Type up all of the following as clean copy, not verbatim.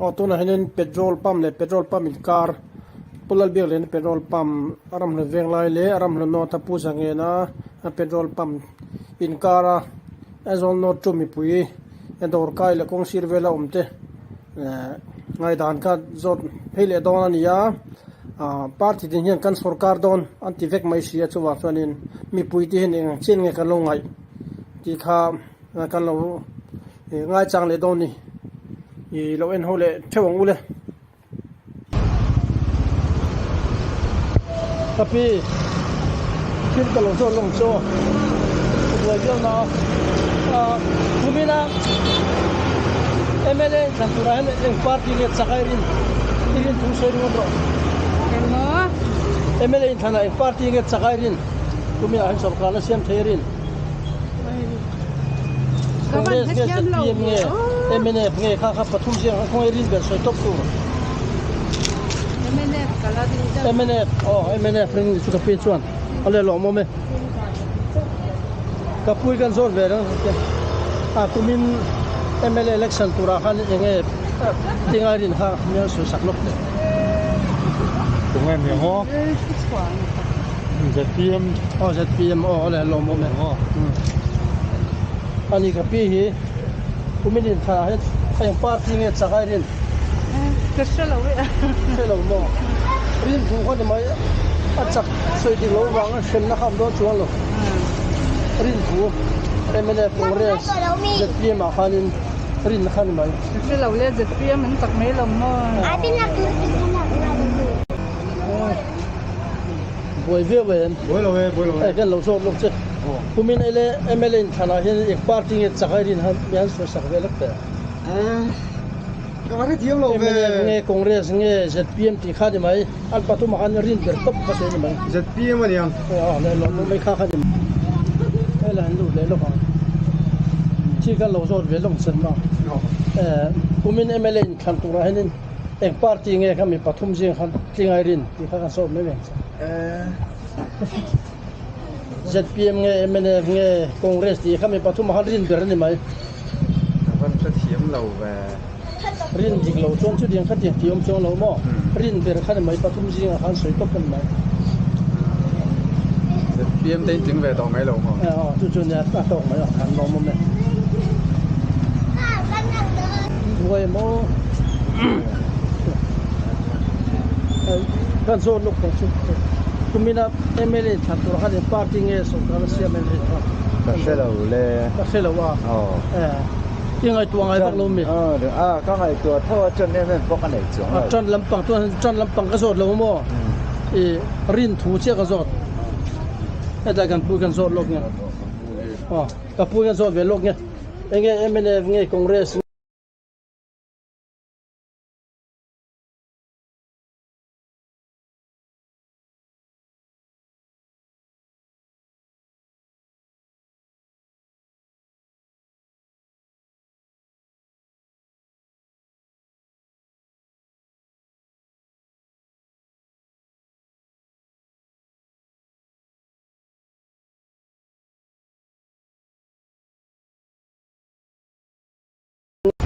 Aw tunah hianin petrol pump leh petrol pump inkar Pu Lalbiakliana petrol pump a ramhlun veng lai leh a ramhlun nawta Pu Zangena petrol pump inkar a Aizawl North chu mipui dawr kai leh kawng sir vela awm te eh ngaihdan kha zawt phei leh dawn a ni a ah party tin hian kan sawrkar dawn an ti vek mai si a chuvang chuanin mipui te hian eng chian nge kan lo ngaih tih kha kan lo ngaichang leh dawn a ni ih lo en ho leh theuh ang u le. Ka pi thil ka lo zawt lawng chu ka buai viau na a kumina mla in thlan turah hian eng party nge chak a i rin i rin thu sawi ringawt rawh mla in thlanah eng party nge chak a i rin kumina hian sorkar la siam thei a rin Congress nge ZPM nge mnf nge kha kha pathum chiang kha khawngaih rin ber sawi tawp tur. Mnf ka la ring deuh. Mnf aw mnf ring ni chu ka pi chuan a le lawmawm e. Ka pui kan zawt ve reng a kumin mla election turah khan enge tingai rin kha mial sawi sak lawk teh. Tunge mi ang aw? ZPM. Aw ZPM aw le lawmawm e. Ani ka pi hi kumin in thla hian eng party nge chak a i rin? Ka hre lo e. Hre lo maw? Rin thu kha ni mai a chak sawi dik lo vang a hremna kha awm dawn chuang lo. Rin thu mnf Congress ZPM ah khanin rin kha ni mai. Ka hre lo le ZPM an chak mai lo maw? Buai viau em? Buai lo e, buai lo e. Kan lo zawt lawk che. Kumin ele MLA in thlanah hian eng party nge chak a rin han mi han sawi sak ve lawk teh. Ka va hrethiam lo ve. MLA nge Congress nge ZPM tih kha ni mai. An pathum ah khan rin ber tawp kha sawi ni mai. ZPM a niang. Aw le lawm mai kha kha ni mai. Hei la han lut leh lawk ang. Thil kan lo zawt ve lawk sen ma. Kumin MLA in thlan turah hianin Eng party nge kha mi pathum zing khan tling ai rin tih kha kan sawt mai mai ang che. ZPM nge mnf nge Congress tih kha mi pathum ah khan rin ber a ni mai. Ka van hrethiam lo ve. Rin dik lo chuan chutiang khatiang tih awm chuang lo maw? Rin ber kha ni mai pathum zingah khan sawi tawp a ni mai. ZPM te in tling ve tawh mai lo maw? Aw chu chu nia a tawk mai ang an lawm awm e. Buai maw? Kan zawt lawk tawh chu kumina MLA thlan tur khan eng party nge sawrkar a siam en rin kha. Ka hre lo le. Ka hre lo a. Aw. I ngaihtuah ngai vak lo mi? A ka ngaihtuah tho a ṭan em em pawh ka nei chuang lo. A ṭan lampang chuan ṭan lampang ka zawt lo maw? I rin thu chiah ka zawt. Hetlai kan pu kan zawt lawk nge. Aw ka pu hian zawt ve lawk nge. Enge mnf nge Congress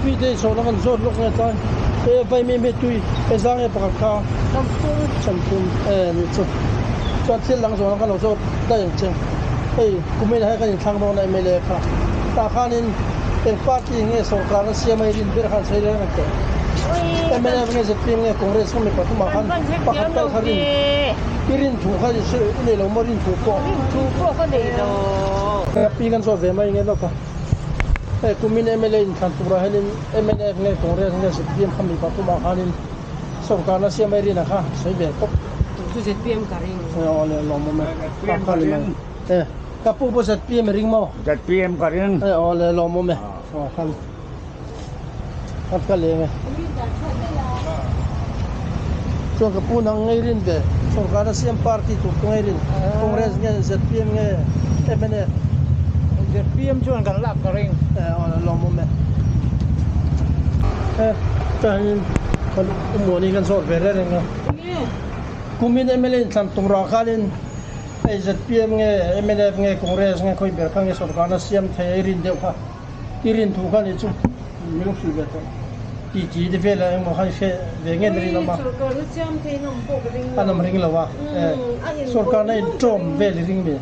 Tui te sawn a kan zawt lawk nge tlai e vaimim hi tui e zang nge pakhat kha samthum e nih chu chuan thil dang zawn a kan lo zawt daih ang che hei kumin ah hian kan inthlang dawn a mla kha tah khanin eng party nge sorkar a siam a i rin ber khan sawi reng ang teh mnf nge zpm nge congress kha mi pathum ah khan pakhat tal kha rin i rin thu kha i nei lo maw rin thu pawh pi kan zawt ve mai nge lawk a. Hei kumin mla inthlan turah hianin mnf nge Congress nge zpm kha mi pathumah khanin sorkarna siam mai rinah kha sawi ve tawp. Chu zpm ka ring. Aw le lawmawm e. Ka kha ni mai. E ka pu pawh zpm i ring maw? Zpm ka ring. E aw le lawmawm e. Aw khan khat ka leng e. Chuan ka pu nang ngei rin ve sorkarna siam party tur ka ngei rin Congress nge zpm nge mnf. Zpm chuan kan lak ka ring. E aw a lawmawm e. E chuan kan umuani kan zawt ve reng reng a. Kumin mla in thlan turah khanin hei zpm nge mnf nge Congress nge khawi ber kha nge sorkarna siam thei a i rin deuh kha i rin thu kha ni chu min hrilh ve tawh. Titi te velah engmaw khan hre ve nge an rinawm a. Sorkarna siam theiin awm pawh ka ring lo. An awm ring lo a. Sorkarna in ṭawm vel i ring mi.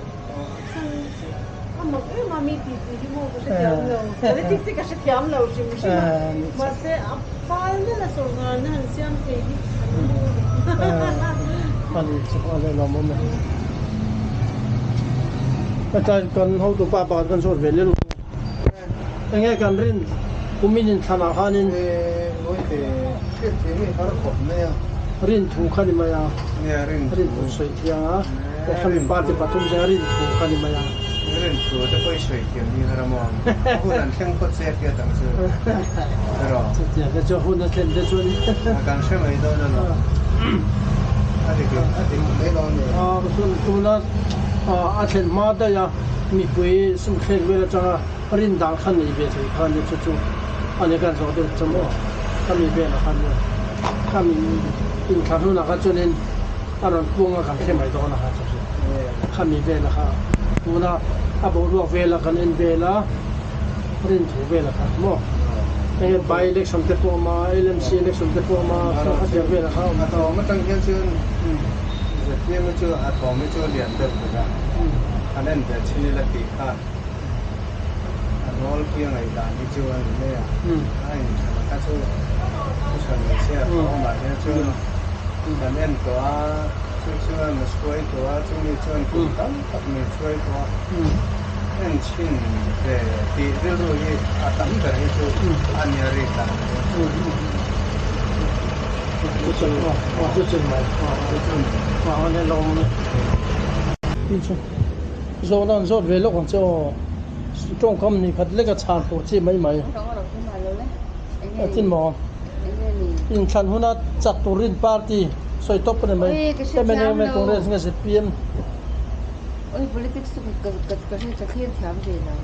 A mak em a mi titi hi maw ka hrethiam lo. Politics hi ka hrethiam lo hrim hrim a. Mahse a fal nalh a sorkarna han siam thei hi an awm a ni chu a lawm awm e. Hetlai kan hotupa pakhat kan zawt ve lel. Enge kan rin kumin inthlanah khanin rin thu kha ni mai a, rin thu sawi thiang a, khami party pathum zinga rin thu kha ni mai a. Rin thu te pawh i sawi thiam hi har a maw? Hun an thleng phawt che hriat ang chu erawh. Chutiang te chu hun a thlen te chuan. Kan hre mai dawn a lawm. A dik a dik mai dawn ni. Tuna a thlen hma daih a. Mipui sumthlek vel atanga rin dan kha nei ve thei kha nia chu chu a ni kan zawh deuh chu maw khami velah khan nia khami inthlan hunah kha chuanin a rawn pung a kan hre mai dawn a kha chu chu khami velah kha tuna a boruak vela kan en vela rin thu velah kha maw enge by election te pawh awm a LMC election te pawh awm a khatiang velah kha a awm a thawm atang hian chuan ZPM hi chu a thawm hi chu a lian deuh ber a. An en ve chin ila tih kha a nawlpui a ngaihdan hi chu a ni mai a, a inthlan kha chu thu chhan ni se a thawmah hian chuan kan en tawh a, chu chuan a hruai tawh a, chumi chuan kum tam tak min hruai tawh a, en chhin ve tih rilru hi a tam ber hi chu a nia rik dan hi. Zawhna an zawt ve lawk ang che aw. Tawngkam ni khat lek a chhan tur chi mai mai. A tin maw? Inthlan huna chak turin party sawi tawp a ni mai. MNA nge Congress nge zpm.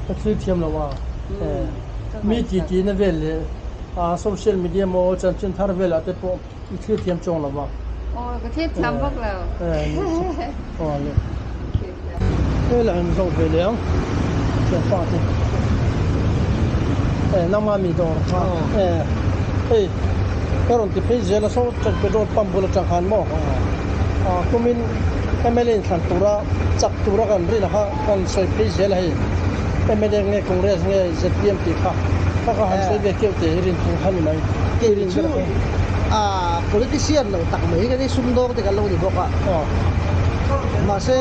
Ka thlir thiam lo a. Mi titi na vel leh a social media maw chanchin thar velah te pawh i thlir thiam chuang lo va. Aw ka thlir thiam vak lo. Aw le. Helai an zawt ve leh ang thianpa te. Eh nangma mi dawr kha eh hei ka rawn ti phei zel a saw petrol pump bul atang khan maw ah kumin mla inthlan tura chak tura kan rin a kha kan sawi phei zel a hei mla nge congress nge zpm tih kha kha kha han sawi ve keuh teh hi rin thu kha ni mai. Kei chu ah politician lo tak mai hi ka ni sumdawng te kan lo ni bawk a mahse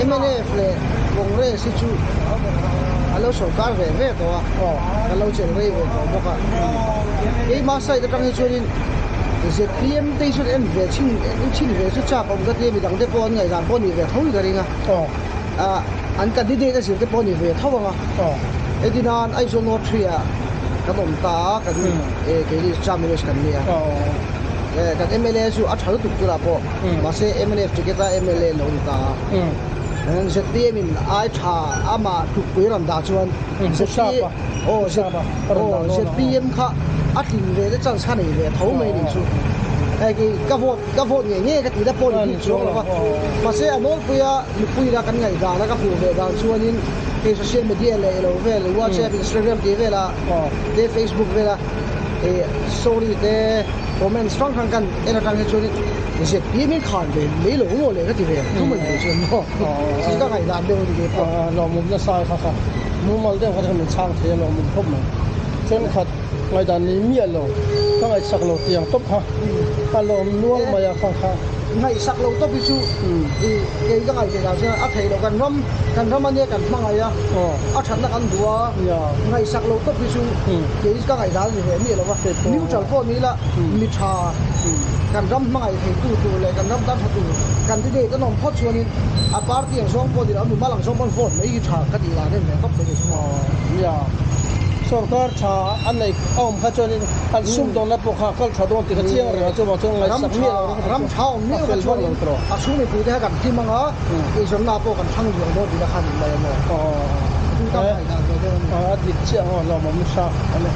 mnf leh congress hi chu an lo sorkar ve ve tawh a kan lo chelh rei ve tawh bawk a keima side atang hi chuanin zpm te hi chuan en ve chhin en chhin ve chu chak awm ka tia midang te pawh an ngaihdan pawh a nih ve tho in ka ring a ah an candidate a zir te pawh a ni ve tho ang a hetinan Aizawl North 3 ah kan awm ta a kan eh keini Chamraj kan nia eh kan mla chu a tha lutuk turah pawh mahse mnf ticket a mla lo ni ta a zpm in ai tha amah tlukpui rawn dah chuan aw zpm kha a tlin ve te chance kha nei ve tho mai nih chu hei khi ka vote ka vote ngei ngei ka tih na pawh ni bik chuang lo va mahse a nawlpui a mipui ila kan ngaihdan a ka hmuh ve dan chuanin hei social media leh ilo vel whatsapp instagram tih vela te facebook vela ih story te comments hrang hrang kan en atang hi chuanin zpm in khan ve mai lo maw le ka ti ve thu mai mai chuan maw chu ka ngaihdan deuh a ni kei pawh. Lawmawm nasa kha kha mumal deuh kha min chhang thei a lawmawm khawp mai thenkhat Ngaihdan ni miah lo, ka ngaihsak lo tiang tawp kha a lawm nual mai a kha kha. Ngaihsak lo tawp hi chu i kei ka ngaihtuah dan chuan a theih loh kan ram kan ram ania kan hmangaih a, a thatna kan duh a, ngaihsak lo tawp hi chu kei ka ngaihdan a ni ve miah lo va, neutral pawh ni ila mi tha kan ram hmangaih thei tu tur leh kan ram tan tha tur candidate an awm phawt chuanin a party ang zawng pawh ni lo a mimal ang zawng pawn vote mai hi tha ka tih dan em ve tawp mai ni chu. Sorkar tha a neih a awm kha chuanin an sumdawnna pawh kha a kal tha dawn tih kha chiang reng a, chuvang chuan ngaihsak miah lo reng Ram tha awm miah kha chuanin a chhung mipuite kha kan hlim ang a, eizawnna pawh kan thlang duang dawn tihna kha a ni mai a maw? Chu tam ngaihdan ve deuh a ni. A dik chiah ang aw, lawmawm nasa a ni.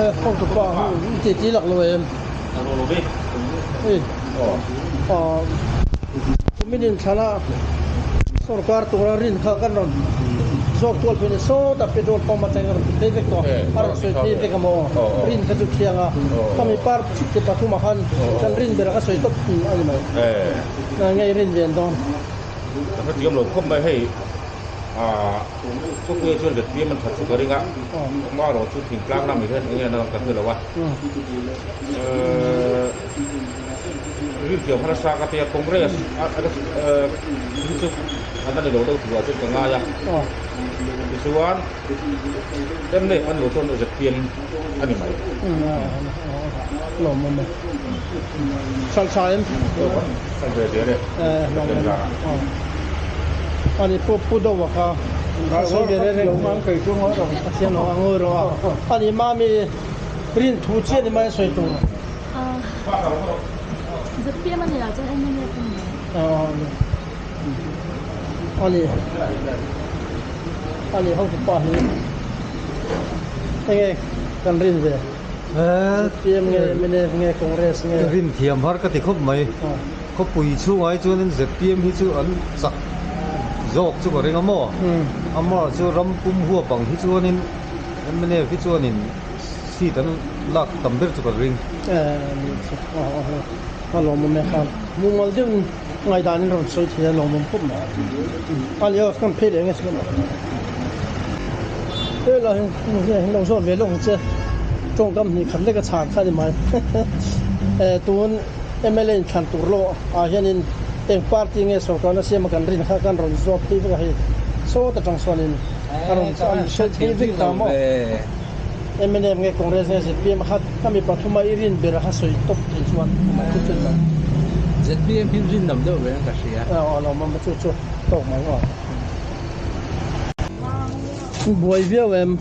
E, hotupa hu i titi lak lo em? Ei, Kumin inthlana sorkar tura rin kha kan rawn Zawt kual phei ni sawtah petrol pump atangin a rawn ti phei vek tawh a, a rawn sawi phei vek a maw? Rin kha chu thiang a, khami party te pathumah khan kan rin berah ka sawi tawp a ni mai. Nge rin ve an dawn? Ka hrethiam lo khawp mai hei khawpuia chuan ZPM an that chu ka ring a, amaherawh chu thingtlang lamah hian enge an ka hre lo a. Rintiam harsa ka tia Congress hi chu an la ni lo deuh turah chuan ka ngai a, tichuan mnf an lo chuan ZPM a ni mai. Lawm awm e. Hralh tha em? Hralh ve zel e. Lawm awm e. Ani pu pu Doa kha a sawi ve reng reng a thiam lo a ngawi rawh a. Ani mami rin thu chiah ni mai a sawi tur. ZPM a ni lah chuan mnf a ni mai. Ani ani hotu pa hi enge kan rin ve ZPM nge mnf nge Congress nge. Rin thiam har ka ti khawp mai. Khawpui chhungah hi chuanin ZPM hi chu an chak zawk chu ka ring a maw? Amah chu ram pum huap ang hi chuanin mnf hi chuanin seat an lak tam ber chu ka ring. A lawmawm e khan mumal deuhin ngaihdanin rawn sawi thei a lawmawm khawp mai. A leh aw kan phei leh nge chu kan Hela hi lo zawt ve lawk ang che tawngkam hnih khat lek a chhan kha a ni mai. Tun mla in thlan tur lawh ah hianin eng party nge sorkarna siama kan rin kha kan rawn zawt phei vek a hei sawt atang chuanin a rawn sawi phei vek ta maw. Mnf nge Congress nge zpm kha ka mi pathuma i rin ber kha sawi tawp thei chuan chu chu mai. Zpm hi rin lam deuh ve ang ka hria. Aw lo mama chu chu tawk mai aw. Buai viau em.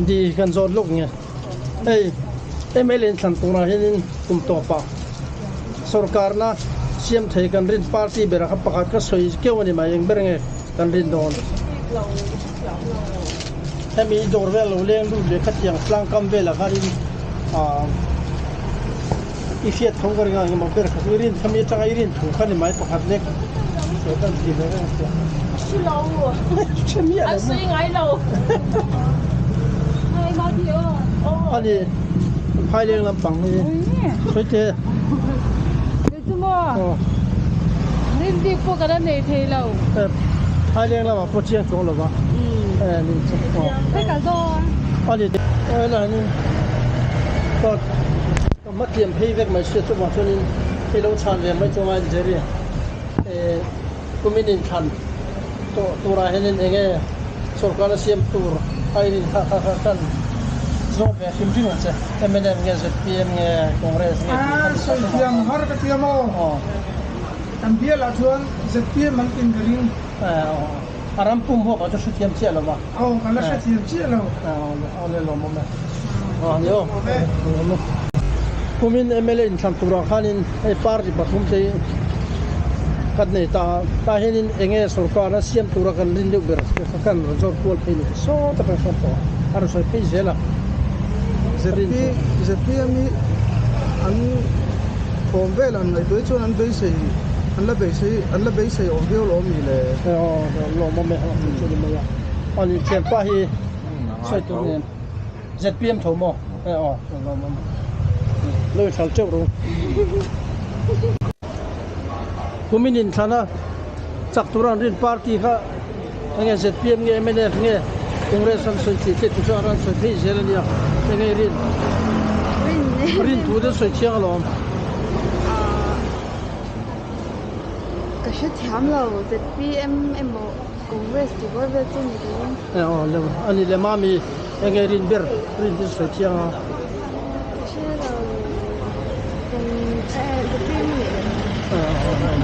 Di kan zawt lawk nge. Hei mla in thlan turah hianin kum tawpah sorkarna siam thei kan rin party berah kha pakhat ka sawi keuh a ni mai eng ber nge kan rin dawn. Hemi i dawr vel lo leng lut leh khatiang tlangkam velah khanin ah i hriat tho ka ring a engemaw ber kha chu i rin khami atanga i rin thu kha ni mai pakhat lek sawi tan ti ve reng sia. Hre lo. Hre miah lo. An sawi ngai lo. Ani phaileng lampang hi sawi teh. Kei chu maw rin bik pawh ka la nei thei lo. Phaileng lamah pawh chiang chuang lo va. Hei kal dawn. Ani helai hianin Ka hmatliam phei vek mai sia chuvang chuanin hei lo chhan ve mai chu angai Jerry eh kumin inthlan tawh turah hianin enge sorkar a siam tur a in kha kha kha khan zawt ve hrim hrim ang che mnf nge zpm nge Congress nge tih kha Ah sawi thiam har ka tia maw kan bialah chuan zpm an tin ka ring. A ram pum huap ah chu hrethiam chiah lo va. Aw kan la hrethiam chiah lo. Aw le lawmawm e. Aw ni aw. Lawmawm e. Kumin mla inthlan turah khanin hei party pathum te hi kan nei ta a, tah hianin eng nge sorkar a siam tura kan rin deuh ber te kha kan rawn zawt kual phei ni sawt atang sawn tawh a, a rawn sawi phei zel a. ZPM hi an thawm vel an ngaihtuah hi chuan an beisei an la beisei an la beisei awm viau lo ami le? Aw lawmawm e chu chu ni mai a. Ani thianpa hi sawi tur nen ZPM tho maw? Aw lawmawm lo in hral teuh ru. Kumin inthlana chak tura an rin party kha enge zpm nge mnf nge Congress an sawi thei thei chu an sawi phei zel a nia enge i rin rin thu te sawi thiang alawm. Ka hrethiam lo zpm emaw Congress tih vel vel chu ni ka ring. Aw lo a ni lem a mi enge rin ber rin te sawi thiang a. Ka hre lo zpm a nih ka ring.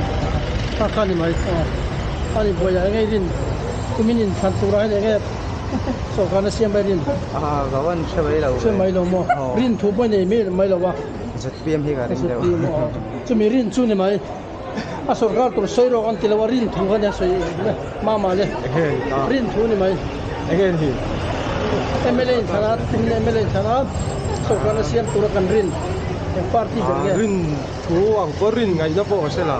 Kha kha ni mai a ni buai ah enge rin kumin in thlan tur ah hian enge sawrkar na siam mai rin. Ka van hre mai lo. Hre mai lo maw rin thu pawh nei mai lo a. Zpm hi ka ring deuh. Chumi rin chu ni mai. A sorkar tur sawi rawk an ti lo a, rin thu kha nia sawi mama le rin thu ni mai. Enge ni? MLA in thlan a, kumin MLA in thlan a, sorkar na siam tura kan rin eng party ber nge? Rin thu ang pawh rin ngaihna pawh ka hre lo.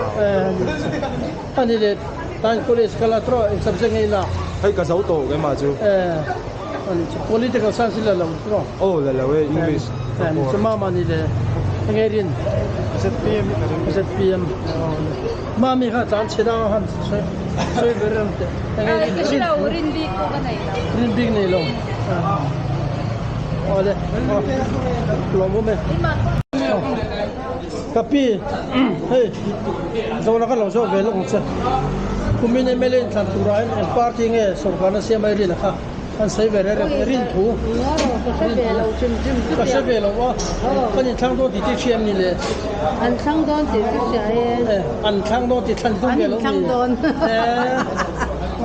Ani leh tain college kal a tawh eng subject nge i lak? Hei ka zo tawh keimah chu. Eh ani chu political science i la lo tawh? Aw la lo e English ka pawr. Chu mama ni le enge rin? ZPM i ka ring. ZPM mami kha tlan chhe dang a han sawi sawi ber ang teh. Enge rin? Ka hre lo rin bik pawh ka nei lo. Rin bik nei lo. Awle lawmawm e. Ka pi hei zawhna ka lo zawh ve lawk ang che. Kumin mla in thlan turah hian eng party nge sorkarna siam ai rin a kha an sawi ve reng reng rin thu ka hre ve lo a kan inthlang dawn tih tih hria em ni le? An thlang dawn tih ka hria e. An thlang dawn tih thlan tum ve lo mi?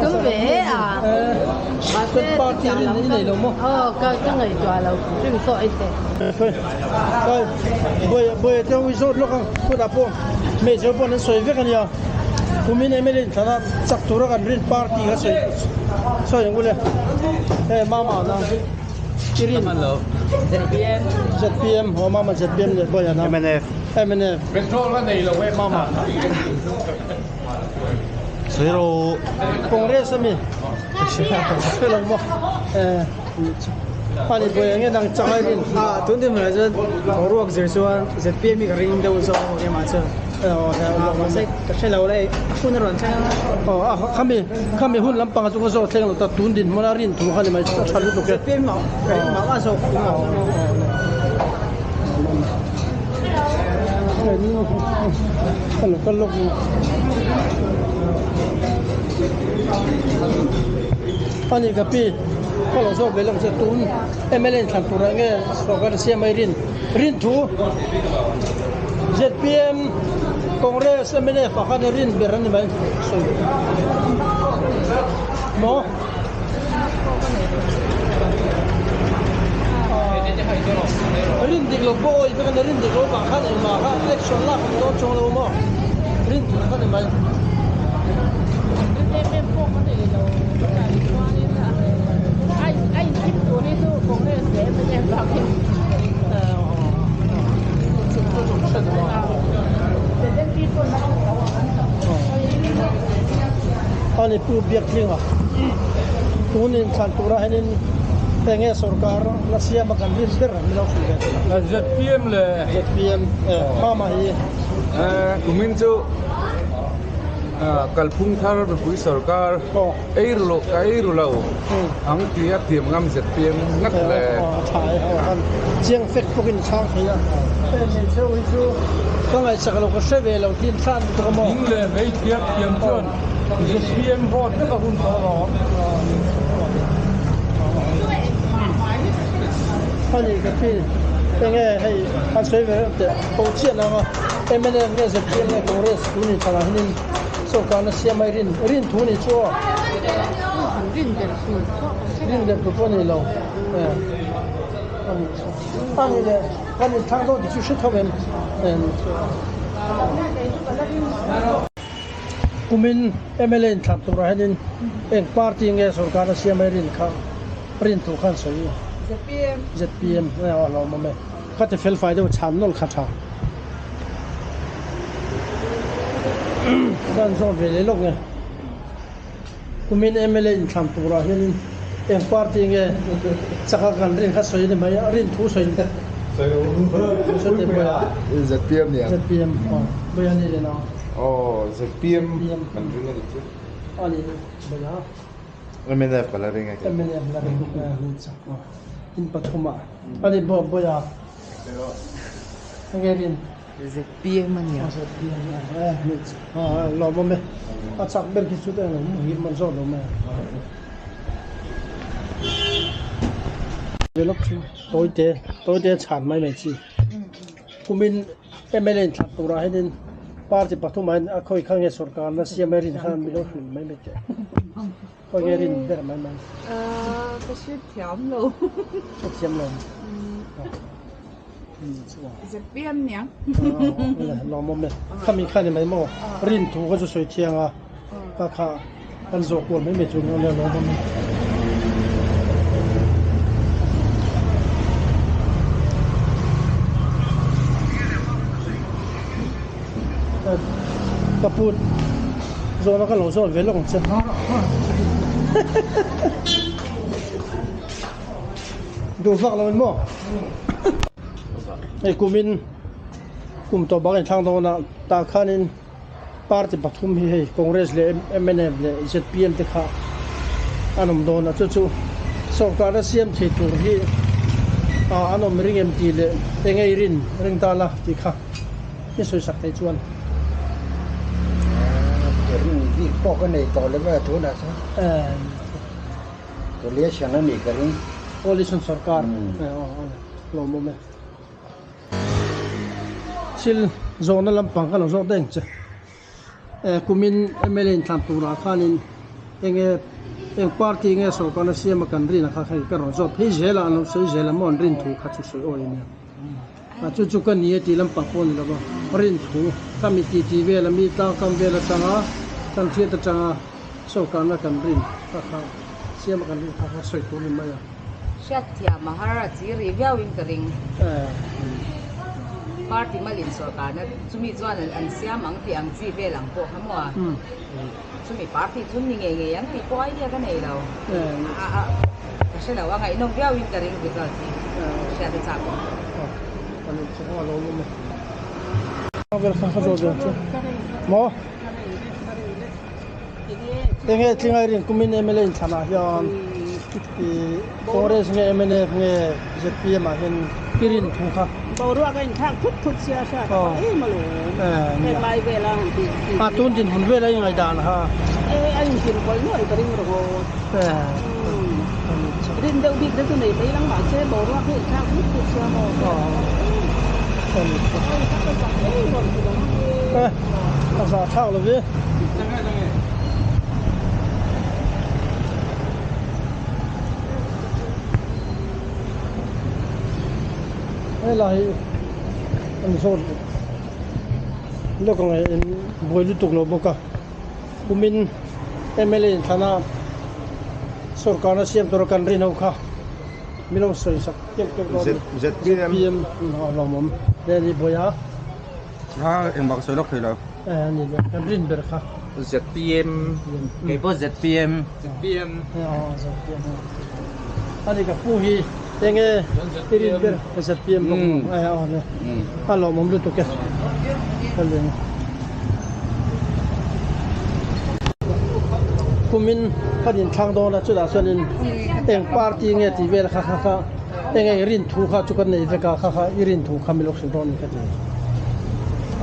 Tum ve e a. Mahse party rin i nei lo maw? Aw ka ngaihtuah lo hrim saw i te. Buai te ho hi zawt lawk ang kutah pawh hmeichhe ho pawh an sawi vek a nia kumin mla in thlana chak tura kan rin party kha sawi sawi ang ule hei mama na i rin ZPM ZPM ho mama ZPM leh buai ana MNF MNF petrol a nei lo e mama sawi ro Congress ami hre lo maw eh Ani buai ang e nang chang ai rin. A tun din hmunah chuan boruak zir chuan ZPM hi ka ring deuh zawk a emaw chuan. A mahse ka hre lo le hun a rawn thleng a. Aw a khami khami hun lampang chu ka zawh thleng lo ta tun din hmuna rin thu kha ni mai a tha lutuk e. ZPM mah ka ring mah mah zawk. Ka lo kal lawk. Ani ka pi ka lo zawk ve lawk che tun mla in thlan turah nge sorkar siam ai rin rin thu zpm congress mnf ah khan rin ber ani mai sawi maw rin dik lo pawh awi vek ani rin dik lo vang khan engmah kha action lak ani dawn chuang lo maw rin thu kha ni mai. Ani Pu Biaktlinga tun inthlan turah hianin enge sorkar la siam a kan rin ber min lo hrilh ve thei a. ZPM le. ZPM mama hi. Kumin chu Kalphung thar mipui sorkar ei ru lo ka ei ru lo ang tih a thiam ngam ZPM ngat le. A tha e ho han chiang fek bawkin chhang thei a. Hei hmeichhe ho hi chu ka ngaihsak lo ka hre ve lo tih an thlan lutuk a maw. Ding leh vei thiam thiam chuan ZPM vote vek a hun tawh alawm. Ani ka pi enge hei an sawi ve reuh teh ho chiah nang a. Mnf nge zpm nge Congress thu ni thala hianin sorkarna siam ai rin rin thu ni chu aw. Rin ber tur pawh ka hre lo. Rin ber tur pawh ni lo eh ani chu ani leh kan in thlang dawn tih chu hre tho em eh ni chu aw. Kumin mla in thlan turah hianin eng party nge sorkarna siam ai rin kha rin thu khan sawi. Zpm. Zpm eh aw hlauhawm e. Ka ti fel fai deuh chhan nawlh kha tha. Ka han zawt ve leh lawk nge. Kumin mla inthlan turah hianin eng party nge chaka kan rin kha sawi a ni mai a, rin thu sawi ni. Sawi teh Bawiha. ZPM nia. ZPM aw Bawiha ni leh nang. Aw ZPM kan ring a ni chu. A ni Bawiha. Mnf ka la ring a. Mnf la ring a ni chak aw. In pathum ah. Ani bawk bawih a. Enge rin? ZPM a nia. ZPM a nia. Lawmawm e. A chak ber khi chu eng lo hmuh man zawk lo mai. Ve lawk chu tawite tawite chhan mai mai chi. Kumin mla in thlan turah hianin party pathum ah hian a khawi kha nge sorkar na siam a rin khan min lo hrilh mai mai teh. Khawi rin ber mai mai. Ka hre thiam lo. Hre thiam lo. ZPM nia. Lawmawm e. Khami kha ni mai maw. Rin thu kha chu sawi thiang a. Ka kha kan zawh kual mai mai chu ni awm lawmawm e. Ka put. Zawhna ka lo zawt ve lawk ang che. Duh vak lo in maw? Hei kumin kum tawh bak inthlang dawn a, tah khanin party pathum hi hei Congress leh mnf leh zpm te kha an awm dawn a, chu chu sorkarna siam thei tur hi an awm ring em tih leh eng ei rin ring ta la tih kha i sawi sak thei chuan. Ring bik pawh ka nei tawh lo a tunah chuan. Coalition a nih ka ring. Coalition sorkar lawmawm e. Thil zawhna lampang ka lo zawk daih ang che. Kumin mla inthlan turah khanin enge eng party nge sorkarna siama kan rin a kha kha ka rawn zawt phei zel a, an lo sawi zel a maw an rin thu kha chu sawi awi ania. Chu chu ka ni e tih lampang pawh a ni lo va, rin thu ka mi ti ti vel a mi tlangkam vel atanga kan hriat atanga sorkarna kan rin kha kha siama kan rin kha kha sawi tur a ni mai a. Hriatthiam a har a chi rih viauin ka ring. Party malin sorkarna chumi chuan an siam ang tih ang chi vel ang pawh kha maw a? Chumi party chu ni ngei ngei ang tih pawh idea ka nei lo. Ka hre lo a, ngaihnawm viauin ka ring result hi hriat a chak awm. Enge tlingai rin kumin mla inthlanah hian Congress nge mnf nge zpm ah hian i rin thu kha. Boruak a inthlak thut thut sia hriat a tha em alawm. Heng lai vela han tih tih A tun dinhmun vela i ngaihdan kha. E a inzir buai nuai ka ring rawh aw. Rin deuh bik te chu nei mai lang mahse boruak hi inthlak thut thut sia maw. A zah thlak lo ve. Helai hi an zawt lawk ang e in buai lutuk lo bawk a kumin mla inthlana sorkarna siam tura kan rin ho kha min lo sawi sak keuh keuh dawn a ni zpm a lawmawm hle a ni buai a. A engmah ka sawi lawk thei lo. E ani le kan rin ber kha. ZPM kei pawh ZPM. ZPM. Aw ZPM. Ani ka pu hi enge i rin ber ZPM bawk e aw le. A lawmawm lutuk e. Ka leng. Kumin kan inthlang dawn a chutah chuanin eng party nge tih vel kha kha kha. Eng eng rin thu kha chu kan nei vek a, kha kha i rin thu kha milawk hrilh dawn a ni ka ti.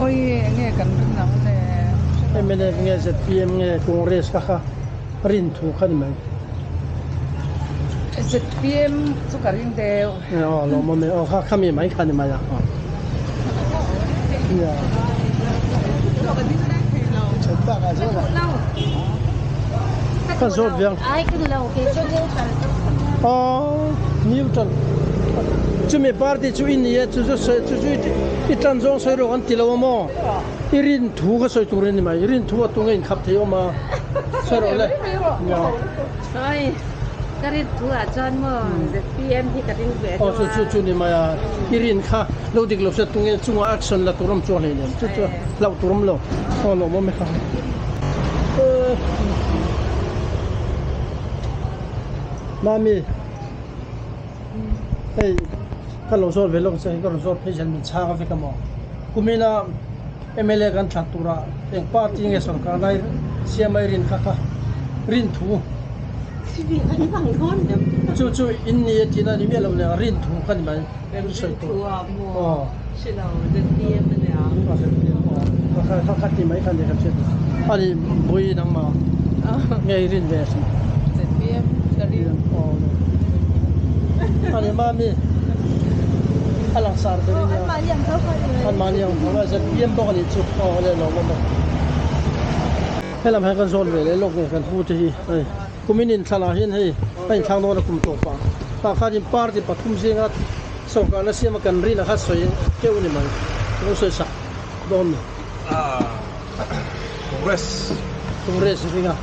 Awi enge kan rin ang le? Mnf nge zpm nge Congress kha kha rin thu kha ni mai. Zpm chu ka ring deuh. Aw lawmawm e, aw kha kha mi mai kha ni mai a. Ka zawt viang. Aw neutral. Chumi party chu i ni e chu chu chu chu i tan zawng sawi rawh kan ti lo a maw? I rin thu ka sawi tur a ni mai. Rin thu a tunge inkhap thei awm a. Sawi rawh le. Sawi. Ka rin thu ah chuan maw ZPM hi ka ring ve Aw chu chu chu ni mai a. I rin kha lo dik lo se tunge chunga action la tur awm chuang hlei nem. Chu chu hlauh tur awm lo. Aw lawm awm e kha. Mami hei ka lo zawt ve lawk che ka rawn zawt phei hian min chhang a vek a maw. Kumina mla kan thlan tura eng party nge sorkar lai siam ai rin kha kha rin thu chu chu in ni a tihna a ni miah lo nen rin thu kha ni mai rin sawi tur aw kha kha ti mai kha ni ka hriat a ni bui nangmah nge i rin ve asin a ni mami a langsar ber in a anmahni ang tho a zpm bawk a nih chu aw a leh lawm awm e. Helam hian kan zawn ve leh lawk nge kan pu te hi hei kumin inthlanah hian hei a inthlang dawn a kum tawp ah tah khanin party pathum zinga sorkarna siama kan rin a kha sawi keuh a ni mai lo sawi sak dawn ni. Congress. Congress ringa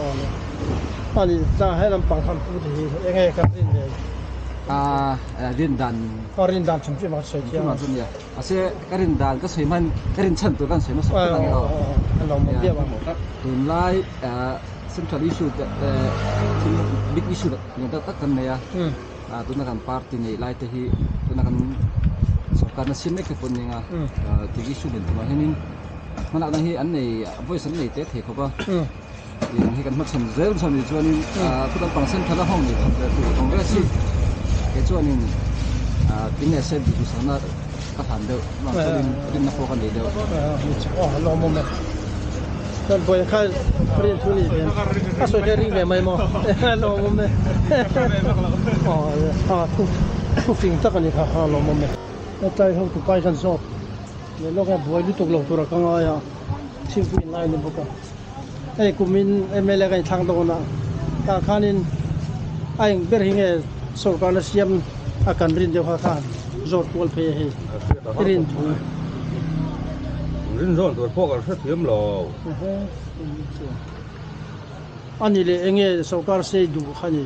aw le ani ta helam pang khan pu te hi enge kan rin ve. A rin dan. A rin dan chhung chu emaw sawi thiam a. Chu nia. Mahse ka rin dan ka sawi hman ka rin chhan tur kan sawi hmasa phawt ang e aw. A lo mawm viau ang. Tunlai central issue te thil big issue lian tak tak kan nei a. Tuna kan party neih lai te hi tuna kan sorkarna siam mek te pawh an ni ang a. Thil issue lian tumah hianin hmanah hi an nei voice an nei teh thei khawp a. Tih ang hi kan hmachhawn zel chuan ni chuanin thu lampang central a nghawng nei khat leh tur Congress hi kei chuanin tin leh state duhthusakna ka hlan deuh vang chuanin rinna pawh ka nei deuh. Aw lawmawm e. Chuan buai kha rin thu ni ve a sawi kha ring ve mai maw lawmawm e. Aw thu thu fing tak a ni kha lawmawm e. Hetlai ho tupai khan zawk leh lawk a buai lutuk lo tura ka ngai a thingpui in lai a ni bawk a. Hei kumin mla ka inthlang dawn a, tah khanin a eng ber hi nge sorkarna siam a kan rin deuh kha khan zawt kual phei a hei i rin thu. Rin zawn tur pawh kan hrethiam lo. A ni leh eng nge sorkar sei duh kha ni?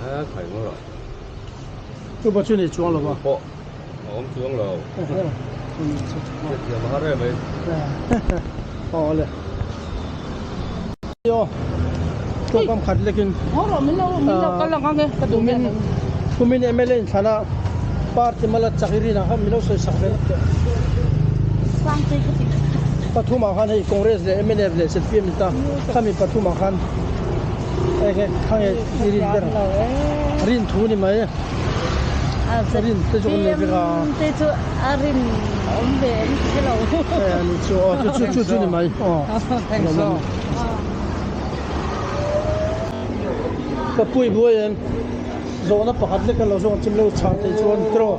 A khai ngawr a. Chupa chu ni chuang lo va. Pawh a awm chuang lo. Hrethiam a har em mai. Aw le. Aw. Tawngkam khat lekin. Kumin kumin MLA in thlan a party mala chak i rin ang kha min lo sawi sak ve lawk teh. Pathum ah khan hei Congress leh mnf leh ZPM ni ta khami pathum ah khan enge khange i rin ber rin thu ni mai rin te chu kan nei vek a te chu a rin awm ve em ti lo e ani chu aw chu chu chu ni mai aw ka pui buai em Zawhna pakhat lek a lo zawng chim lo chhang thei chuan tiraw.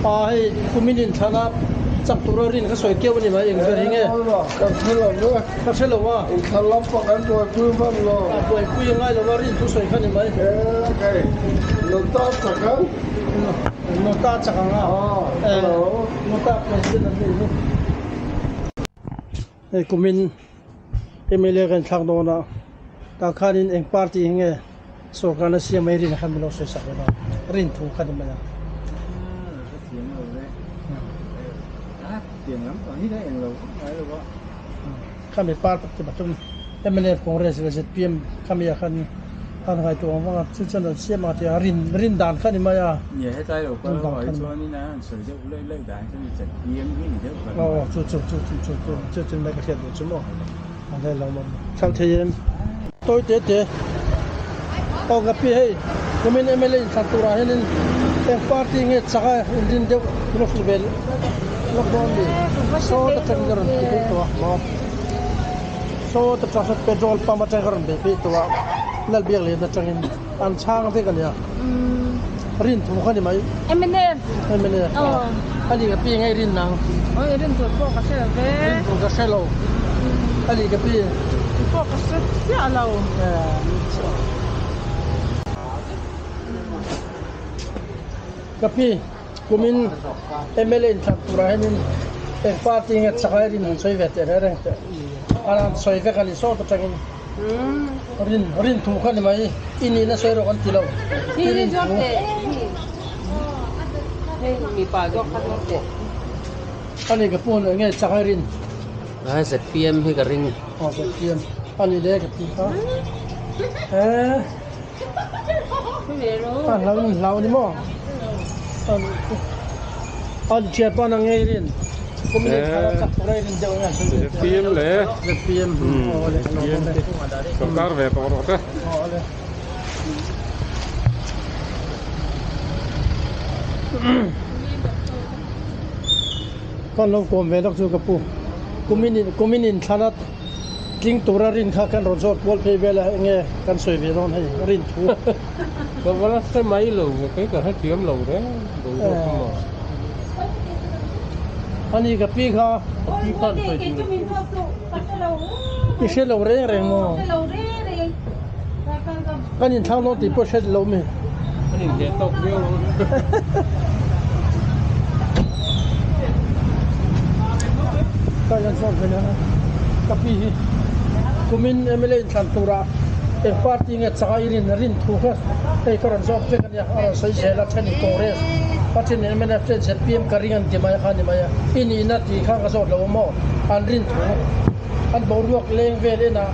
Pa hei kumin inthlan a chak tura rin ka sawi keuh a ni mai eng ber hi nge? Ka hre lo ve. Ka hre lo a. Inthlan lam pawh kan buaipui hman lo. A buaipui a ngai lo a rin thu sawi kha ni mai. E hei Nota chak ang. Nota chak ang a. Nota president an nih hi. Hei kumin MLA kan thlak dawn a, tah khanin eng party hi nge sorkarna siam mai rin kha min lo sawi sak ve dawn, rin thu kha ni mai a. Khami party pathum mnf, Congress leh zpm khami ah khan an ngaihtuah ang vang a, chu chuan an siam ang tih a rin rin dan kha ni mai a. Nia hetlai lo kal ho ah chuanin an sawi deuh laih laih dan chuan zpm hi ni deuh ber mai. Aw chu chu chu chu chu chu chu chu mai ka hriat duh chu maw an hei lo maw chhang thei em. Tawi te te aw ka pi hei kumin mla inthlan turah hianin eng party nge chak a inrin deuh min lo hrilh ve lawk dawn a ni saw ta tangin a rawn ti phei tawh a maw. Saw te tang sawn petrol pump atang ka rawn bei phei tawh a, Lalbiaklian atangin an chhang vek a nia. Rin thu kha ni mai. Mnf. Mnf. A ni ka pi nge rin nang. Oi rin tur pawh ka hre lo ve. Rin tur ka hre lo. A ni ka pi. Pawh ka hre chiah lo. Ka pi. Kumin mla inthlan turah hianin eng party nge chak ai rin han sawi ve teh reng reng teh. An han sawi vek a ni sawt atangin rin rin thu kha ni mai i nihna sawi rawh kan ti lo. I rin thu. A ni ka pu nge chak ai rin. ZPM hi ka ring. Aw ZPM a ni le ka ti kha. A hlau in hlau a ni maw? A thian pa nang ngei rin. Kumin thar a chak tur a rin deuh nge. ZPM le. ZPM. ZPM. Sorkar ve tawh rawh te. Kan lo kawm ve lawk chu ka pu. Kumin kumin in thlan a Tling tura rin kha kan rawn zawt kual phei vel a, enge kan sawi ve dawn hei rin thu. Ka va la hre mai lo ve, kei ka hrethiam lo reng boruak chu maw. Ani ka pi kha. Ka pi khan sawi tur. I hre lo reng reng maw? Kan inthlang dawn tih pawh hre lo mi. Kan inhleh tawk viau ang. Ka hian zawt ve leh a, ka pi hi kumin mla inthlan turah. Eng party nge chak a i rin rin thu kha hei ka rawn zawk vek a nia, a rawn sawi zel a, thenin Congress a thenin mnf ten zpm ka ring an ti mai kha a ni mai a, i nihna tih kha ka zawt lo maw an rin thu an boruak leng vel enah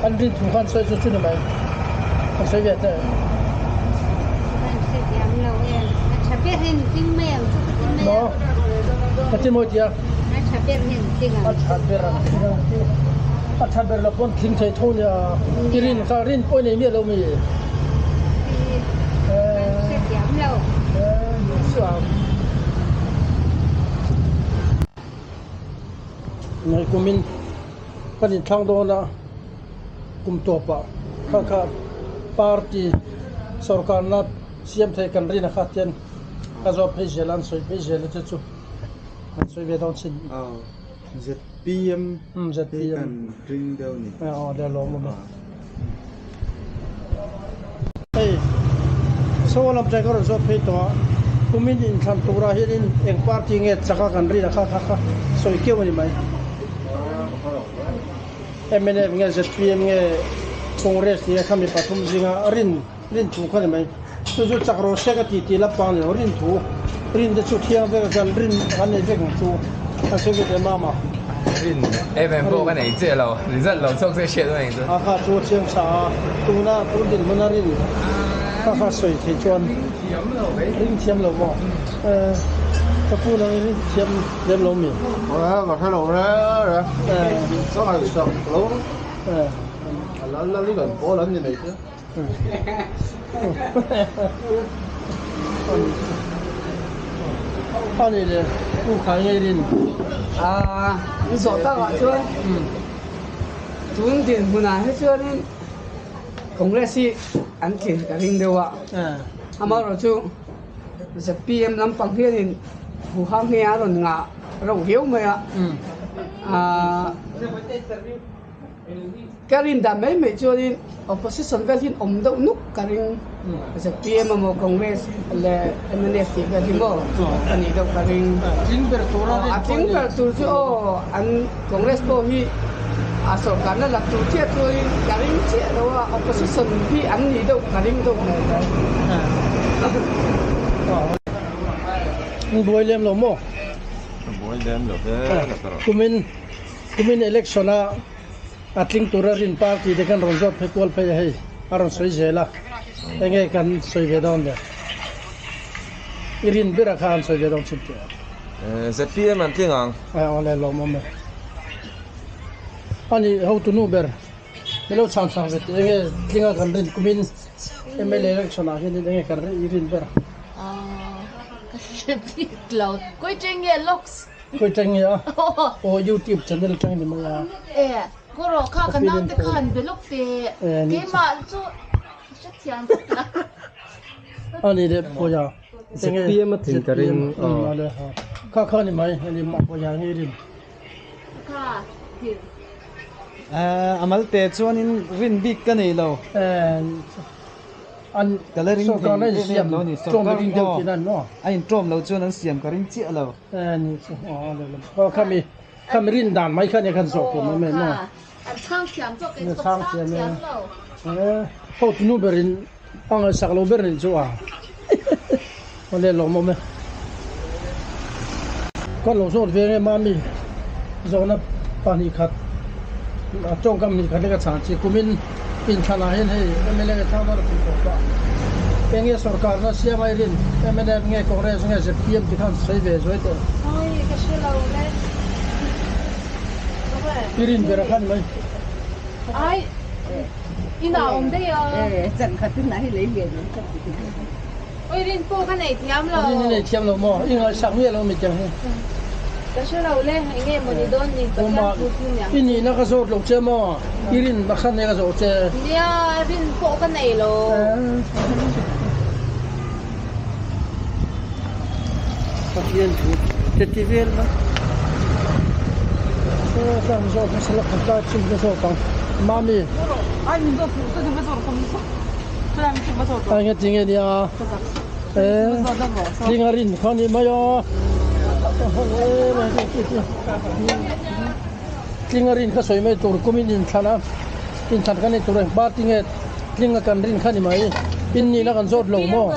an rin thu kha an sawi chu chu ni mai an sawi ve ta em. Maw ka ti mawi tia. A tha ber hian tling ang. A tha ber ang tling ang ti. A tha ber lo pawn tling thei tho nia. I rin kha rin pawh i nei miah lo mi. Hrethiam lo. Ngai kumin kan inthlang dawn a kum tawpah kha kha party sorkarna siam thei kan rin a kha tian ka zawt phei zel a an sawi phei zel a che chu. An sawi ve dawn chin. Aw ZPM hi kan ring deuh ni. Aw le lawm awm e. Hei saw lam ṭai ka rawn zawt phei tawh a, kumin inthlan turah hianin eng party nge chak a kan rin a kha kha kha sawi keuh a ni mai. Mnf nge ZPM nge Congress tih kha mi pathum zinga rin Rin thu kha ni mai. Chu chu chak rawh se ka ti tih la pang ni lo. Rin thu, rin te chu thiang vek a chuan rin kan nei vek ang chu. Kan sawi ve teh mama. Rin em em pawh ka nei chiah lo. Result lo chhuak se hriat mai ang chu. A kha chu a chiang sa a, tuna tun dinhmuna rin kha kha sawi thei chuan ring thiam lo maw? Ka pu nang i ring thiam lem lo mi? Ka hre lo reng reng. Ka ngaihsak lo. A lal lal hi kan pawl an ni mai te. Ani le u khai ngei rin. Ah, in zawh tak ah chuan tun dinhmunah hi chuanin Congress hi an tlin ka ring deuh a. Amaherawhchu zpm lampang hianin huhang hi a rawn ngah reuh viau mai a. Ah. Ka rin dan mai mai chuanin opposition vel hian awm deuh nuk ka ring zpm emaw Congress leh mnf tih vel hi maw a nih deuh ka ring. A tling ber tur chu aw an Congress pawh hi a sorkarna la tur chiah chuanin ka ring chiah lo a opposition hi an nih deuh ka ring deuh mai mai. Buai lem lo maw? Buai lem lo ve. Kumin Kumin election a a tling tura rin party te kan rawn zawt phei kual phei a hei a rawn sawi zel a enge kan sawi ve dawn le i rin ber a kha an sawi ve dawn chhun teh. ZPM an tling ang. Ai aw le lawmawm e. Ani hotunu ber milo chhan chhang ve teh enge tling a kan rin kumin mla election ah hianin enge kan i rin ber a. Ka hre bik lo. Kawiteng nge locks. Khawi tang nge a? Aw youtube channel tang ni mai a. E kawrawh kha ka naute khan be lawk te keimah chu hrethiam vek la. Ani leh pawia ZPM a tling ka ring kha kha ni mai ani mah pawia nge rin. Kha thil. Amal te chuanin rin bik ka nei lo. An Ka la ring sorkar thei na em em insiam lo a ni. tlawm Sorkar ring deuh aw tihna an maw? A intlawm lo chuan an siam ka ring chiah lo. Eh ni chu aw le le aw khami khami rin dan mai kha nia khan zawh tur mai mai maw? An chhang thiam zawk kei chu ka Chhang chhang thiam e. thiam lo. Eh ho tunu berin a ngaihsak lo ber nih chu a aw le lawmawm e. Ka lo zawt ve nge mami zawhna pahnih khat tawngkam hnih khat leh ka chhan chi kumin inthlanah hian hei mla nge thlang dawn a tih tawh pah eng nge sorkarna siam ai rin mnf nge Congress nge zpm ti khan sawi ve zuai teh. Ai ka hre lo le. I rin ber a khan mai. Ai inah awm daih a. E chan khatin a hi lei lian an ka ti. Oi rin pawh ka nei thiam lo. Rin i nei thiam lo maw? I ngaihsak miah lo mi tiang hi. Ka hre lo le, eng nge maw ni dawn ni, Pathian thu chu niang. I nihna ka zawt lo che maw? I rin na khan e ka zawh che. Nia, rin pawh ka nei lo. Pathian thu te ti vel mai. Aw ka han zawt hmasa lawk ka chhun ka zawt ang. Mami. Ai min zawt fuh chu va zawt ka min zawt. Ai nge tinge nia eh tlinga rin kha ni mai a tlinga rin kha sawi mai tur kumin inthlan a Inthlan kan nei tur eng party nge tling a kan rin kha ni mai. In nihna kan zawt lo maw?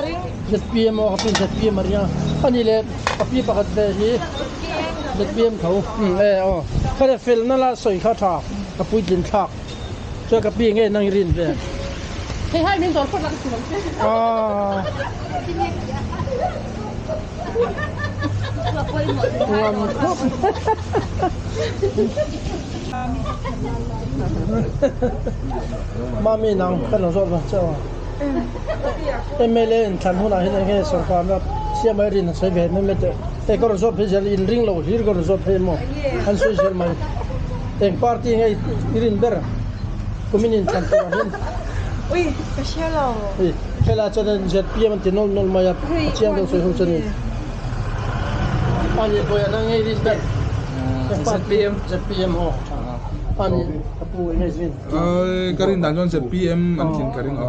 Zpm aw ka pi zpm a ring a. A nih leh ka pi pakhat ve hi zpm tho. Umm e aw. Kha le felna la sawi kha tha ka puitlin thlak. Chuan ka pi nge nang i rin ve? Hei hai min dawr phawt la ka ti lo che. Aaa. Nuam khawp. Mami nang ka lo zawt vang che aw. MLA in thlan hunah hian eng nge sorkarna siam ai rin a sawi ve em em teh. Hei ka rawn zawt phei zel in ring lo hlir ka rawn zawt phei maw an sawi zel mai. Eng party nge i rin ber kumin in thlan turah hian. Ui ka hria lo. Ui helai chuan ZPM an ti nawlh nawlh mai a a chiang deuh sawi ho chuan in. Ani pawh hian a ngei rin ber. ZPM. ZPM aw ani ka pu eng nge zin. Ka rin dan chuan ZPM an tlin ka ring a.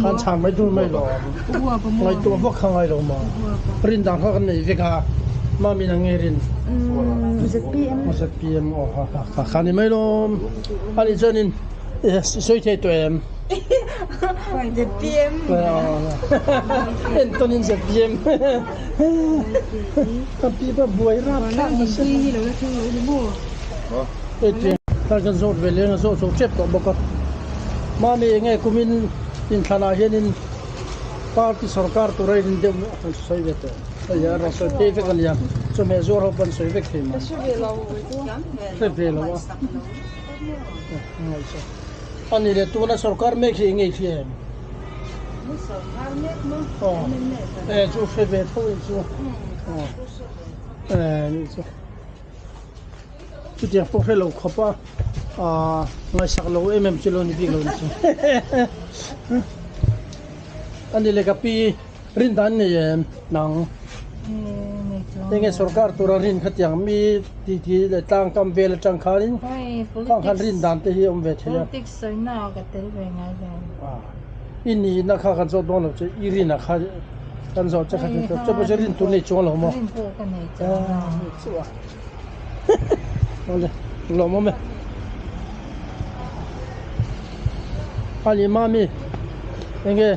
Khan chhan mai tur mai lo. Ngaihtuah vak kha ngai lo maw. Rin dan kha kan nei vek a. Mami nang nge rin? ZPM. ZPM aw ha ha kha kha ni mai lawm. Ani chuanin sawi thei tawh em? ZPM. Entawn in ZPM. Ka pi pa buai rap thlak nasa. Hei kan zawt ve leng a zawt chho tep tawh bawk a. Mami enge kumin inthlanah hianin party sorkar tura in deuh a kan sawi ve tawh. Hei a rawn sawi phei vek a nia. Chawhmeh zuar ho pawh an sawi vek thei mai. Hre ve lo a. Ani leh tuna sorkar mek hi enge i hria em? Aw e chu hre ve tho in chu. Aw e ni chu. Chutiang pawh hre lo khawp a aaa ngaihsak lo em em chu lo ni bik lo ni chu. Ani leh ka pi rin dan nei em nang? Enge sorkar tura rin khatiang mi ti ti leh tlang kam vel atang khanin khang khan rin dan te hi a awm ve thei a. Politics sawina ah ka tel ve ngai lo. I nihna kha kan zawt dawn lo che i rin ah kha kan zawt che kha chu chu pawh chu rin tur nei chuang lo maw? Rin pawh ka nei chuang lo. Chu a. Awle lawmawm e. Ani mami enge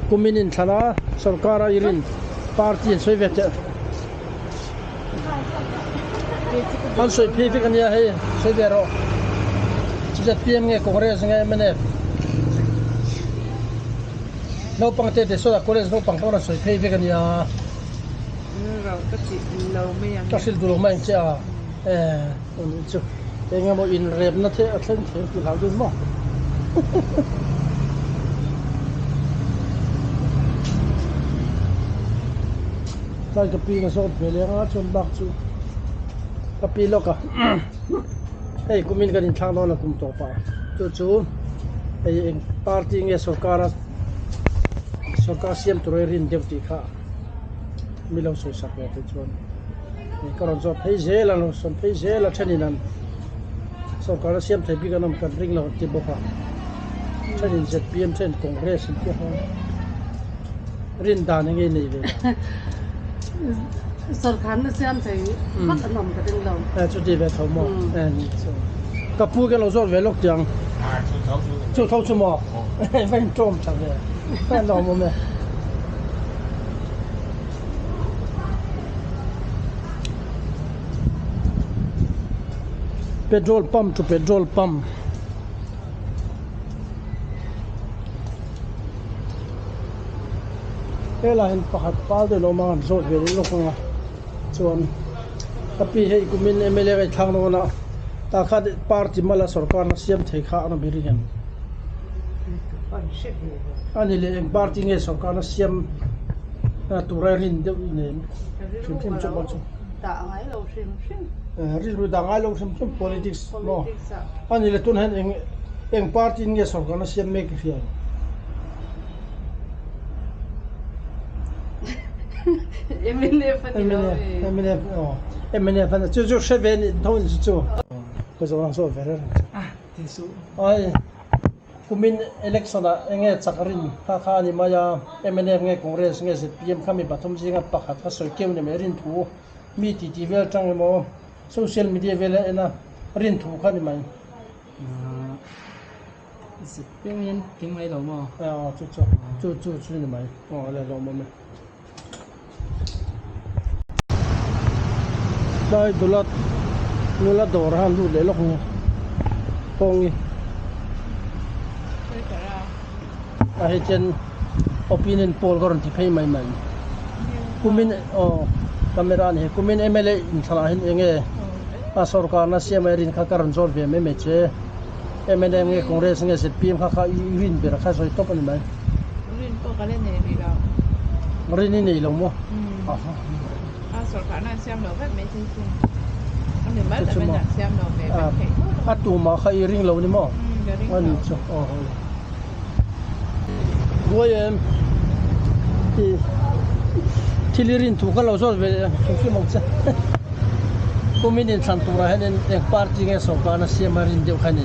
kumin inthlan a sorkar a i rin party an sawi ve teh. An sawi phei vek ania hei sawi ve rawh. ZPM nge Congress nge mnf. Naupang te te sawi a college naupang pawh an sawi phei vek ania. Ka hrilh duh lo mai ang che a eh chu eng emaw inrepna te a thleng thei ang tih hlau dun maw. Tlai ka pi ka zawt ve leng a chuan bak chu ka pi lawk a hei kumin kan inthlak dawn a kum tawp ah chu chu hei eng party nge sorkar a sorkar siam tur hi rin deuh tih kha mi lo sawi sak ve te chuan hei ka rawn zawt phei zel a lo sawn phei zel a thenin an sorkar a siam thei bik an awm kan ring lo an ti bawk a thenin zpm then congress an ti a. Rin dan enge nei ve lo. Sorkar na siam thei vak an awm ka ring lo. Eh chuti ve tho maw eh ni chu. Ka pu ke lo zawt ve lawk tiang. Chu tho chu maw. Va in tawm tha ve. A lawm awm e. Petrol pump to petrol pump. Helai hian pakhat pal deuh lo awm a an zawt ve leh lawk ang a chuan ka pi hei kumin mla ka inthlak dawn a tah khan party mala sorkar na siam thei kha an awm ring em a ni leh eng party nge sorkar na siam tura rin deuh i nei em hrim hrim chu chu rilru dah ngai lo hrim hrim politics maw a ni leh tunah hian eng eng party in nge sorkar na siam mek i hria em. MNF a ni lo e. MNF aw MNF a chu chu hre ve ni tho ni chu chu. Ka zawh ang zawh ve reng chu. Ah ti suh. Ai kumin election ah enge chak rin kha kha a ni mai a MNF nge Congress nge zpm kha mi pathum zinga pakhat kha sawi keu ni mai rin thu mi titi vel tang emaw social media vel a en a rin thu kha ni mai. ZPM hian tling mai lo maw? Aw chu chu chu chu chu ni mai aw le lawmawm e. Tlai dula nula dawr a han lut leh lawk ang kawng hi a hei chuan opinion poll ka rawn ti phei mai mai kumin aw camera a ni hei kumin mla inthlanah hian eng nge a sorkarna siam a rin kha ka rawn zawt ve mai mai che mla nge congress nge zpm kha kha i rin ber kha sawi tawp a ni mai. Rin pawh ka la nei rih lo. Rin i nei lo maw? A sorkarna an siam lo vek mai thei chu. A mi mal tam in an siam lo ve vek thei tho lo. A tumah kha i ring lo ni maw? Ka ring lo. A ni chu aw aw. Buai em? I thil i rin thu kha lo zawt ve hrim hrim ang che. Kumin inthlan turah hianin eng party nge sorkarna siam a rin deuh kha ni.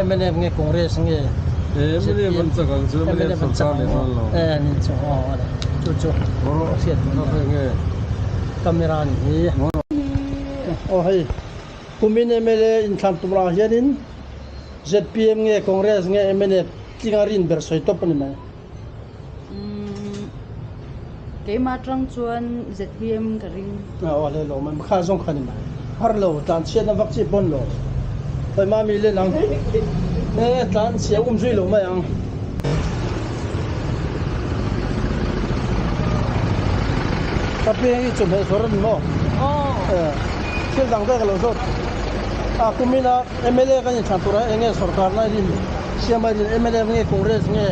Mnf nge Congress nge ZPM an chak ang chu mnf an chak leh dawn lo. Eh ni chu aw a chu chu hriat tur nge camera ni hi aw hei kumin mla inthlan turah hianin ZPM nge Congress nge mnf tlinga rin ber sawi tawp a ni mai. Keimah atang chuan ZPM ka ring. Aw le lo mai kha zawng kha ni mai. Har lo tlan chhiatna vak chi pawn lo. Khawi mami len ang. E tlan chhia um zui lo mai ang. Ka peng i chawhmeh zawr a ni maw? Aw. E thil dang vek a lo zawt. A kumina mla kan inthlan turah eng nge sorkarna rin Siam a rin mnf nge Congress nge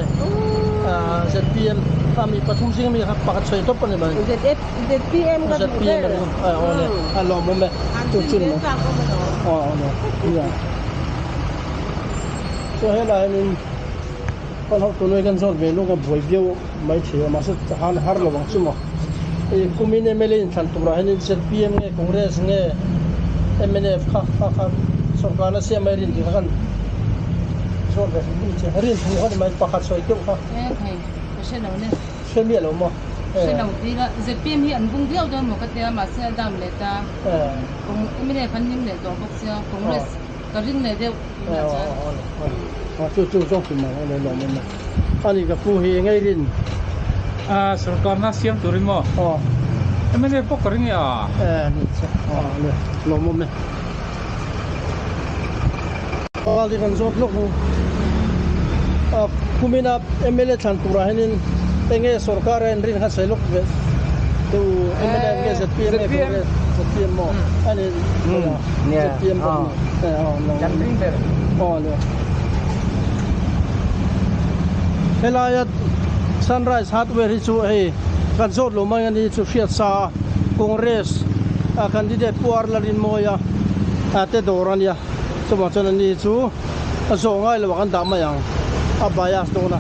ZPM a mi pathum zing ami kha pakhat sawi tawp a ni mai. ZPM ka duh ber. ZPM a aw le a lawmawm e chu chu ni mai. Aw aw le nia. Chuan helai hianin kan hotu nui kan zawt ve lung a buai viau mai thei a mahse han har lo ang chu maw. Hei kumin mla inthlan turah hianin ZPM nge Congress nge mnf kha kha kha sorkarna siam mai rin tih kha kan zawt ve hrim hrim che rin thu kha ni mai pakhat sawi deuh kha. E thei ka hre lo ne. Hre miah lo maw? Hre lo ti ila ZPM hi an bung viau dawn maw ka tia mahse a dam leh ta. Kong mnf an ning leh tawh bawk sia Congress ka ring leh deuh tunah chuan. Chu chu zawng hrim mai a lawm em a. Ani ka pu hi engei rin? A sorkarna siam turin maw? Aw. MLA pawh ka ring e a. E ni che. Aw le lawmawm e. Val hi kan zawt lawk ang. A kumina MLA thlan turah hianin enge sorkar a inrin kha sawi lawk ve deuh MLA nge ZPM nge Congress ZPM maw? Ani ZPM bawk ni. Aw lawmawm. Aw le. Helaia Sunrise Hardware hi chu hei kan zawt lo mai a ni chu hriat sa a Congress a candidate Pu Arla Rinmawia a te dawr a nia chuvang chuan ani chu a zawh ngai lo ah kan dah mai ang a bias dawn a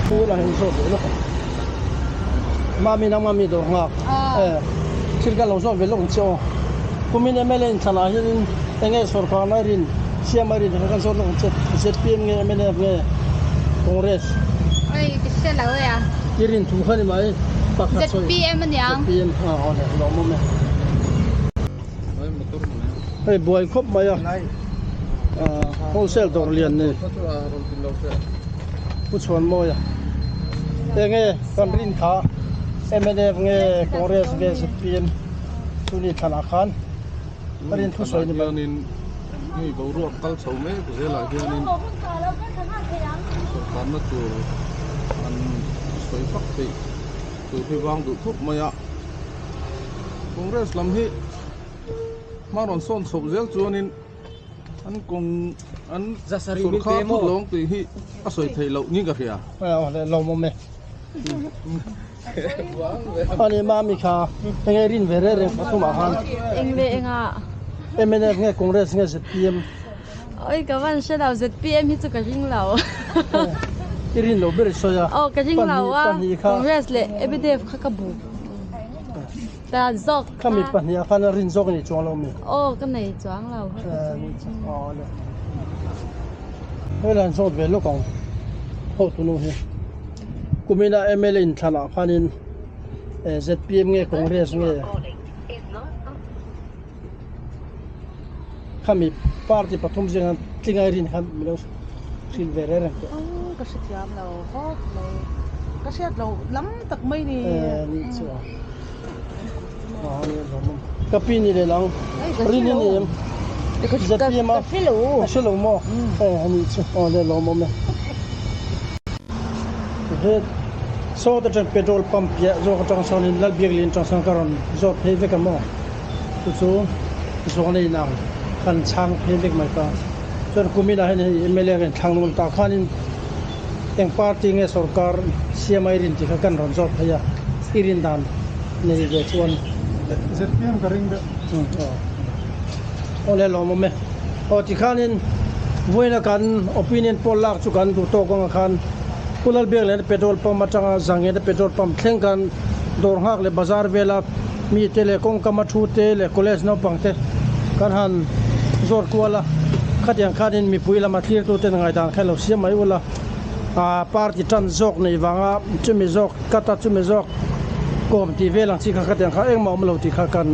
Pu lah hian zawt ve lawk ang Mami nangmah mi dawr nghak e thil ka lo zawt ve lawk ang che aw. Kumin mla inthlanah hianin enge sorkarna rin siam a rin kha kan zawt lawk ang che. Zpm nge mnf nge Congress? Oi ka hre lo e a. I rin thu kha ni mai pakhat sawi. Zpm a niang. Zpm a aw le lawmawm e. Hei buai khawp mai a wholesale dawr lian ni Pu Chhuanmawia enge kan rin kha mnf nge Congress nge zpm. Chuni thlanah khan a rin thu sawi ni mai. Hianin hei boruak kal chho mek zelah hianin sorkarna tur an sawi fak theih tur hi vang duh khawp mai a. Congress lam hi hma rawn sawn chhoh zel chuanin an kawng an sorkar phut lawng tih hi a sawi theih loh niin ka hria. Aw le lawmawm e. Ani mami kha enge rin ve reng reng pathum ah khan. Eng leh enga? Mnf nge Congress nge zpm? Oi ka van hre lo zpm hi chu ka ring lo. I rin lo ber i sawi a. Aw ka ring lo a Congress leh mnf kha ka bu ta zawk kha. Khami pahnih ah khan a rin zawk i nei chuang lo mi? Aw ka nei chuang lo. Aw le. Helai an zawt ve lawk ang hotu nu hi. Kumina mla inthlanah khanin zpm nge Congress nge? Khami party pathum zinga tlingai rin khan min lo hrilh ve reng reng teh. Aww ka hrethiam lo khawp mai. Ka hriat loh lam tak mai ni. Eh ni chu a. Aw ni lawm awm. Ka pi ni leh lang. Rin i ni em? ZPM a. Ka hre lo. A hre lo maw? Eh a ni chu. Aw le lawm awm e. He sawt atang petrol pump piah zawk atang sawnin Lalbiaklin atang sawn ka rawn zawt phei vek a maw? Chu chu zawn a inang kan chhang phei vek mai ta. Chuan kuminah hian hei mla ka inthlang nawn ta khanin eng party nge sorkar siama i rin tih kha kan rawn zawt phei a, i rin dan nei ve chuan. ZPM ka ring deuh. Aw. Aw le lawmawm e. Aw tikhanin vawiina kan opinion poll lak chu kan duh tawk anga khan Pu Lalbiak leh petrol pump atanga Zangian petrol pump thleng khan dawr nghak leh bazar vela mite leh kawngkama thu te leh college naupang te kan han zawt kual a, khatiang khanin mipui lama thlirtu ten ngaihdan kha lo siam mai ula, ah party tan zawk neih vanga chumi zawk cut a chumi zawk kawm tih vel ang chi kha khatiang kha engmah awm lo tih kha kan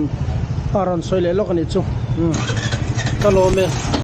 a rawn sawi leh lawk a nih chu, umm ka lawm e.